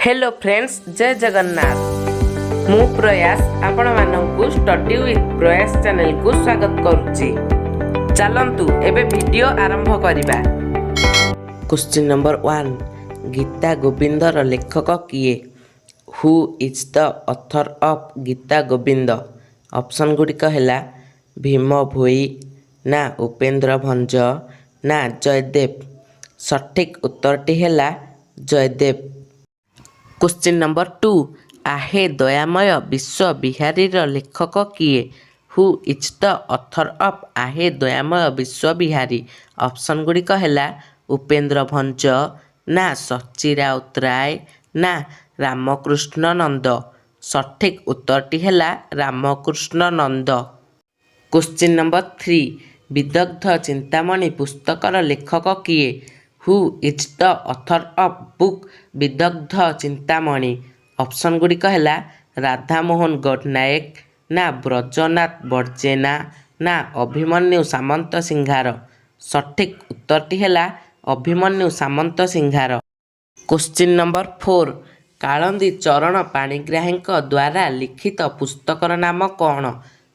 Hello friends, ଜୟ ଜଗନ୍ନାଥ। ମୁଁ ପ୍ରୟାସ ଆପଣମାନଙ୍କୁ ଷ୍ଟଡି ୱିଥ୍ ପ୍ରୟାସ ଚ୍ୟାନେଲକୁ ସ୍ୱାଗତ କରୁଛି। ଚାଲନ୍ତୁ, ଏବେ ଭିଡ଼ିଓ ଆରମ୍ଭ କରିବା। କ୍ୱେଶ୍ଚିନ୍ ନମ୍ବର 1, ଗୀତା ଗୋବିନ୍ଦର ଲେଖକ କିଏ? Who is the author of Gita Govinda? Option ଗୁଡ଼ିକ ହେଲା ଭୀମ ଭୋଇ, ନା ଉପେନ୍ଦ୍ର ଭଞ୍ଜ, ନା ଜୟଦେବ। ସଠିକ୍ ଉତ୍ତରଟି ହେଲା ଜୟଦେବ। କ୍ୱେଶ୍ଚିନ୍ ନମ୍ବର 2, ଆହେ ଦୟାମୟ ବିଶ୍ୱବିହାରୀର ଲେଖକ କିଏ? Who is the author of Ahe Dayamay Biswabihari? Option ଗୁଡ଼ିକ ହେଲା ଉପେନ୍ଦ୍ର ଭଞ୍ଜ, ନା ସଚ୍ଚି ରାଉତରାୟ, ନା ରାମକୃଷ୍ଣ ନନ୍ଦ। ସଠିକ୍ ଉତ୍ତରଟି ହେଲା ରାମକୃଷ୍ଣ ନନ୍ଦ। କ୍ୱେଶ୍ଚିନ୍ ନମ୍ବର 3, ବିଦଗ୍ଧ ଚିନ୍ତାମଣି ପୁସ୍ତକର ଲେଖକ କିଏ? Who is the author of book Bidagdha Chintamani? Option ଗୁଡ଼ିକ ହେଲା ରାଧାମୋହନ ଗଡ଼ନାୟକ, ନା ବ୍ରଜନାଥ ବଡ଼ଜେନା, ନା ଅଭିମନ୍ୟୁ ସାମନ୍ତସିଂହାର। ସଠିକ୍ ଉତ୍ତରଟି ହେଲା ଅଭିମନ୍ୟୁ ସାମନ୍ତସିଂହାର। କ୍ୱେଶ୍ଚିନ୍ ନମ୍ବର 4, କାଳନ୍ଦୀ ଚରଣ ପାଣିଗ୍ରାହୀଙ୍କ ଦ୍ୱାରା ଲିଖିତ ପୁସ୍ତକର ନାମ କ'ଣ?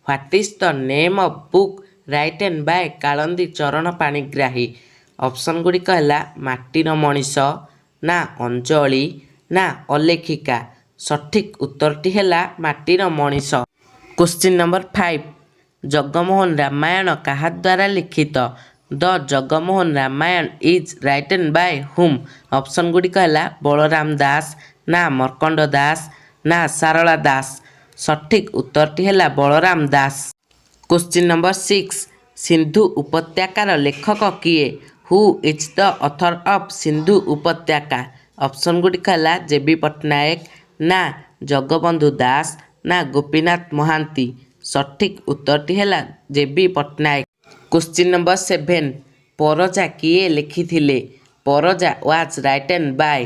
What is the name of book written by Kalandi Charan Panigrahi? Option ଗୁଡ଼ିକ ହେଲା ମାଟିର ମଣିଷ, ନା ଅଞ୍ଜଳି, ନା ଅଲେଖିକା। ସଠିକ୍ ଉତ୍ତରଟି ହେଲା ମାଟିର ମଣିଷ। କ୍ୱେଶ୍ଚିନ୍ ନମ୍ବର 5, ଜଗମୋହନ ରାମାୟଣ କାହା ଦ୍ୱାରା ଲିଖିତ? The Jagamohan Ramayana is written by whom? Option ଗୁଡ଼ିକ ହେଲା ବଳରାମ ଦାସ, ନା ମର୍କଣ୍ଡ ଦାସ, ନା ସାରଳା ଦାସ। ସଠିକ୍ ଉତ୍ତରଟି ହେଲା ବଳରାମ ଦାସ। କ୍ୱେଶ୍ଚିନ୍ ନମ୍ବର 6, ସିନ୍ଧୁ ଉପତ୍ୟକାର ଲେଖକ କିଏ? Who is the author of Sindhu Upatyaka? Option ଗୁଡ଼ିକ ହେଲା ଜେ ବି ପଟ୍ଟନାୟକ, ନା ଜଗବନ୍ଧୁ ଦାସ, ନା ଗୋପୀନାଥ ମହାନ୍ତି। ସଠିକ୍ ଉତ୍ତରଟି ହେଲା ଜେ ବି ପଟ୍ଟନାୟକ। କ୍ୱେଶ୍ଚିନ୍ ନମ୍ବର 7, ପରଜା କିଏ ଲେଖିଥିଲେ? Paraja was written by.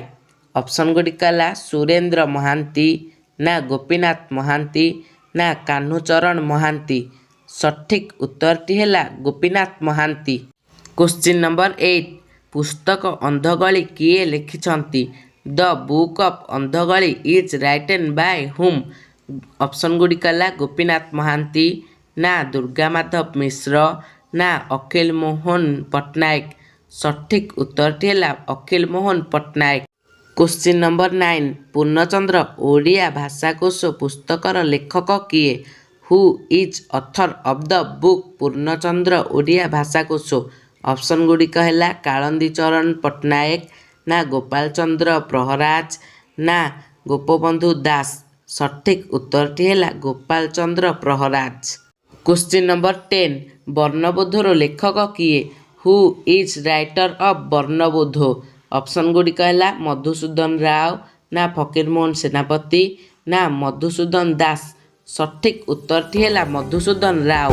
Option ଗୁଡ଼ିକ ହେଲା ସୁରେନ୍ଦ୍ର ମହାନ୍ତି, ନା ଗୋପୀନାଥ ମହାନ୍ତି, ନା କାହ୍ନୁଚରଣ ମହାନ୍ତି। ସଠିକ୍ ଉତ୍ତରଟି ହେଲା ଗୋପୀନାଥ ମହାନ୍ତି। କ୍ୱେଶ୍ଚିନ୍ ନମ୍ବର 8, ପୁସ୍ତକ ଅନ୍ଧଗଳି କିଏ ଲେଖିଛନ୍ତି? The book of Andhagali is written by whom? Option ଗୁଡ଼ିକ ହେଲା ଗୋପୀନାଥ ମହାନ୍ତି, ନା ଦୁର୍ଗାମାଧବ ମିଶ୍ର, ନା ଅଖିଳ ମୋହନ ପଟ୍ଟନାୟକ। ସଠିକ୍ ଉତ୍ତରଟି ହେଲା ଅଖିଳ ମୋହନ ପଟ୍ଟନାୟକ। କ୍ୱେଶ୍ଚିନ୍ ନମ୍ବର 9, ପୂର୍ଣ୍ଣଚନ୍ଦ୍ର ଓଡ଼ିଆ ଭାଷାକୋଷ ପୁସ୍ତକର ଲେଖକ କିଏ? Who is author of the book Purnachandra Odia Bhashakosh? Option ଗୁଡ଼ିକ ହେଲା କାଳନ୍ଦୀ ଚରଣ ପଟ୍ଟନାୟକ, ନା ଗୋପାଳ ଚନ୍ଦ୍ର ପ୍ରହରାଜ, ନା ଗୋପବନ୍ଧୁ ଦାସ। ସଠିକ୍ ଉତ୍ତରଟି ହେଲା ଗୋପାଳ ଚନ୍ଦ୍ର ପ୍ରହରାଜ। କ୍ୱେଶ୍ଚିନ୍ ନମ୍ବର 10, ବର୍ଣ୍ଣବୋଧର ଲେଖକ କିଏ? Who is writer of Barnabodha? Option ଗୁଡ଼ିକ ହେଲା ମଧୁସୂଦନ ରାଓ, ନା ଫକୀରମୋହନ ସେନାପତି, ନା ମଧୁସୂଦନ ଦାସ। ସଠିକ୍ ଉତ୍ତରଟି ହେଲା ମଧୁସୂଦନ ରାଓ।